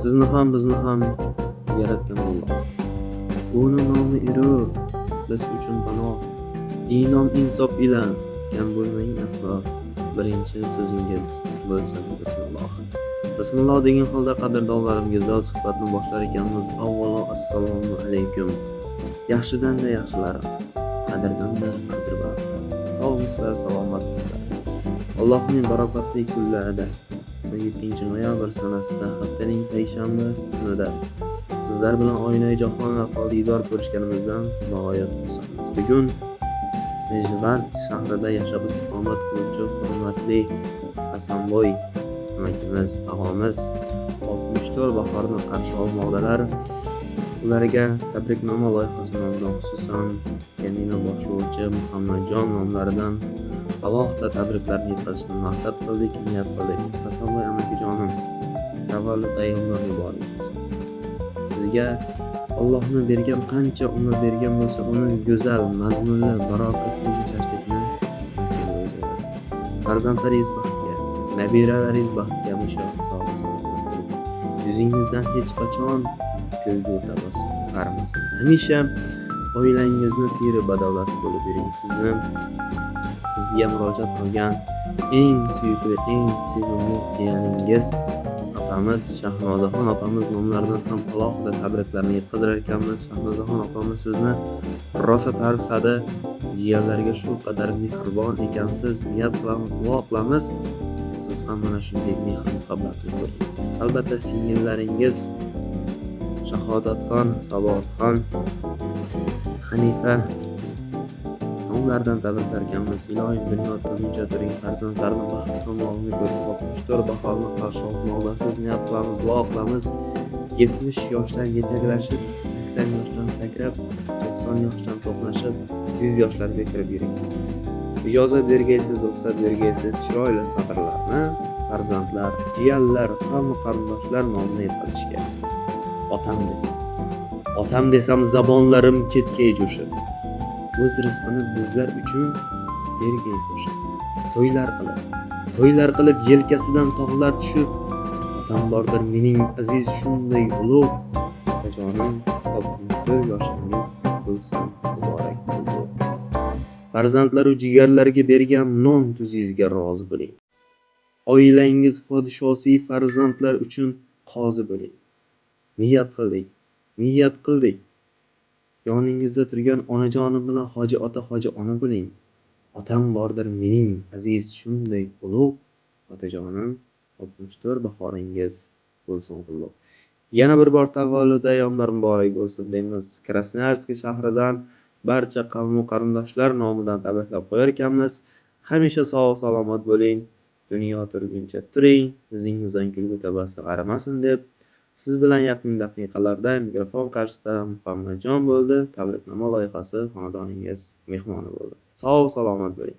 Sizni ham, bizni ham yaratgan Alloh. Uni nomi erur, biz uchun panoh. Inom insof ila kam bo'lmang aslo. Birinchi so'zingiz bo'lsin bismilloh. Bismilloh degan holda, qadrdonlarim, go'zal suhbatni boshlar ekanmiz. Avvalo, assalomu alaykum. Yaxshidan-da yaxshilarim, qadrdan-da qadrbalandlarim. Sog'misizlar, salomatmisizlar? Allohning barokatli kunlarida 17 noyabr sanasida, haftaning payshanba kunida sizlar bilan Oynai jahon orqali diydor ko'rishganimizdan bag'oyat xursandmiz. Bugun Nijvard shahrida yashab istiqomat qiluvchi hurmatli Hasanboy amakimiz, tog'amiz 64 bahorni qarshi olmoqdalar. Ularga tabriknoma loyihasi nomidan, xususan, pianino boshlovchi Muhammadjon nomlaridan alohida tabriklarni yetkazishni maqsad qildik, niyat qildik. Hasanboy amakijonim, tavallud ayyomlar muborak bo'lsin. Sizga Allohni bergan qancha umr bergan bo'lsa, uni go'zal, mazmunli, barokatli yashashlikni nasib aylasin. Farzandlaringiz baxtiga, nabiralaringiz baxtiga hamisha sog' salomat bo'ling. Yuzingizdan hech qachon kulgu tabassum arimasin. Hamisha oilangizni piri badavlat bo'lib yuring. Sizni bizga murojaat qilgan eng suyukli, eng sevimli jiyaningiz opamiz Shahnozaxon opamiz nomlaridan ham alohida tabriklarni yetkazar ekanmiz. Shahnozaxon opamiz sizni rosa ta'rifladi. Jiyanlarga shu qadar mehribon ekansiz. Niyat qilamiz, duo qilamiz. Siz ham mana shunday mehr muhabbatni ko'ring. Albatta, singillaringiz Shahodatxon, Sabohatxon, Hanifa nomlaridan tabriklar ekanmiz. Iloyim, dunyo turguncha turing, farzandlarni baxti kamolini ko'ring. 64 bahorni qarshi olmoqdasiz. Niyat qilamiz, duo qilamiz. 70 yoshdan yetaklashib, 80 yoshdan sakrab, 90 yoshdan to'qnashib, 100 yoshlarga kirib yuring. Ijozat bergaysiz, ruxsat bergaysiz chiroyli satrlarni farzandlar, jiyanlar, qavm qarindoshlar nomidan yetkazishga. Otam desam, otam desam, zabonlarim ketgay jo'shib. O'z rizqini bizlar uchun bergay qo'shib. To'ylar qilib, to'ylar qilib yelkasidan tog'lar tushib, otam bordir mening aziz shunday ulug'. Otajonim, 64 yoshingiz bo'lsin muborak ulug'. Farzandlaru jigarlarga bergan non tuzingizga rozi bo'ling. Oilangiz podshosi, farzandlar uchun qozi bo'ling. Niyat qildik, niyat qildik. Yoningizda turgan onajonim bilan hoji ota, hoji ona bo'ling. Otam bordir mening aziz shunday ulug'. Otajonim, 64 bahoringiz bo'lsin qutlug'. Yana bir bor tavallud ayyomlar muborak bo'lsin deymiz. Krasnoyarsk shahridan barcha qavmu qarindoshlar nomidan tabriklab qo'yar ekanmiz. Hamisha sog' salomat bo'ling. Dunyo turguncha turing, yuzingizdan kulgu tabassum arimasin deb siz bilan yaqin daqiqalarda mikrofon qarshisida Muhammadjon bo'ldi. Tabriknoma loyihasi xonadoningiz mehmoni bo'ldi. Sog' salomat bo'ling.